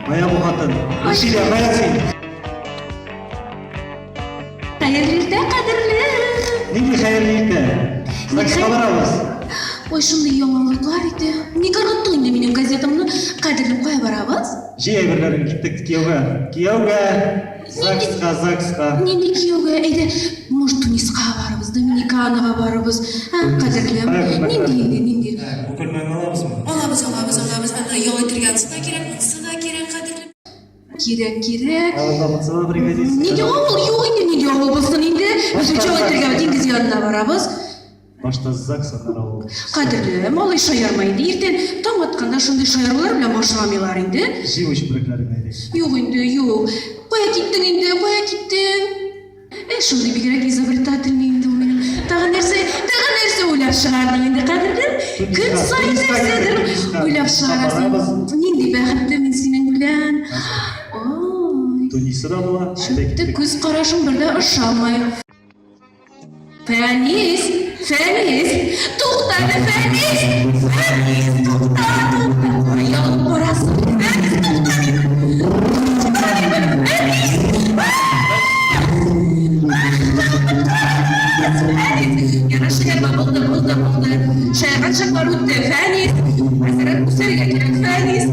Кая бу хатын? Рушилия, кая син? Хәерле иртә, кадерле! Нинди хәерле иртә? ЗАГСка барабыз. Ой, шундый яңалыклар иде. Ник ыргыттың инде минем газетамны? Кадерлем, кая барабыз? Җый әйберләрен, киттек кияүгә. Кияүгә! ЗАГСка, ЗАГСка. Нинди кияүгә? Әйдә, может, Туниска барабыз, Доминиканага барабыз. Ә, кадерлем? Нинди инде, нинди? Бу күлмәкне алабызмы? Алабыз, алабыз, алабыз. Аны ял итәргә анысы да кирәк, монысы да кирәк, кадерлем. Кирәк, кирәк. Авылда булса да пригодится. Нинди авыл? Юк инде, нинди авыл булсын инде. Без бит ял итәргә диңгез янына барабыз. Башта ЗАГС, аннары авыл. Кадерлем, алай шаярма инде. Иртән таң атканда шундый шаярулар белән башламыйлар инде. Җый чүпрәкләреңне әйдә. Юк инде, юк. Кая киттең инде, кая киттең? Ә шундый бигрәк изобретательный инде ул минем. Тагын нәрсә, тагын нәрсә уйлап чыгардың инде, кадерлем? Көн саен нәрсәдер уйлап чыгарасың. Нинди бәхетле мин синең белән. Ой. Тунисы да була. Чүтте күз карашың бер дә ошамый. Фәнис, Фәнис, тукта әле, Фәнис! Фәнис, тукта, тукта. Кая алып барасың? Фәнис, тукта дидем. Тукта дидем, Фәнис! Фәнис! Яра шаярма, булды, булды, булды. Шаярган чаклар үтте, Фәнис! Әзерәк үсәргә кирәк, Фәнис!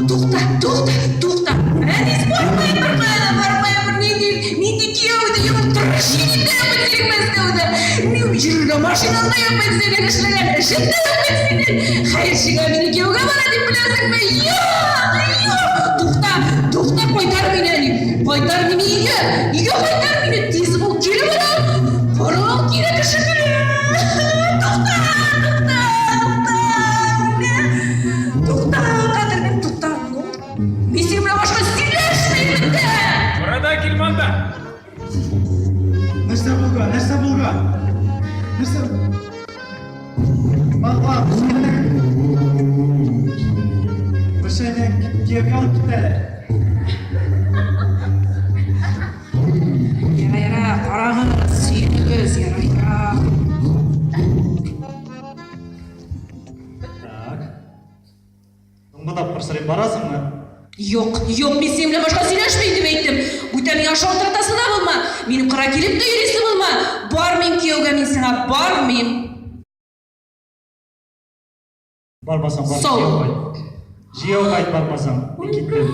Тукта, тукта, тукта! Фәнис, бармыйм беркая да, бармыйм, нинди, нинди кияү дигән тырыш егет тә юк бит синең Мәскәүдә. Мин йөрергә машинаң да юк бит синең, эшләгән эшең дә юк бит синең. Хәерчегә мине кияүгә бара дип беләсеңме? Юк, юк! Тукта, тукта, кайтар мине, әни. Кайтар мине өйгә, өйгә кайтар мине. Тиз бул, кире борыл. Борыл, кире кеше көлә. Тукта, тукта, тукта. Тукта, кадерлем, тукта. Мин синең белән башка сөйләшмим дә. Борода кил монда. Нәрсә булган? Нәрсә булган? Нәрсә? Бала, Бешәне кияүгә алып китәләр. Яра, яра, карагыз, сөенегез, яра, яра. Так. Соңгы тапкыр сорыйм, барасыңмы? Юк, юк, мин синең белән башка сөйләшмим дип әйттем. Бүтән миңа шалтыратасы да булма. Минем кырга килеп тә йөрисе булма. Бармыйм кияүгә мин сиңа, бармыйм. Бармасаң, бар, Сау. җыяу кайт. Җыяу кайт бармасаң. Мин киттем.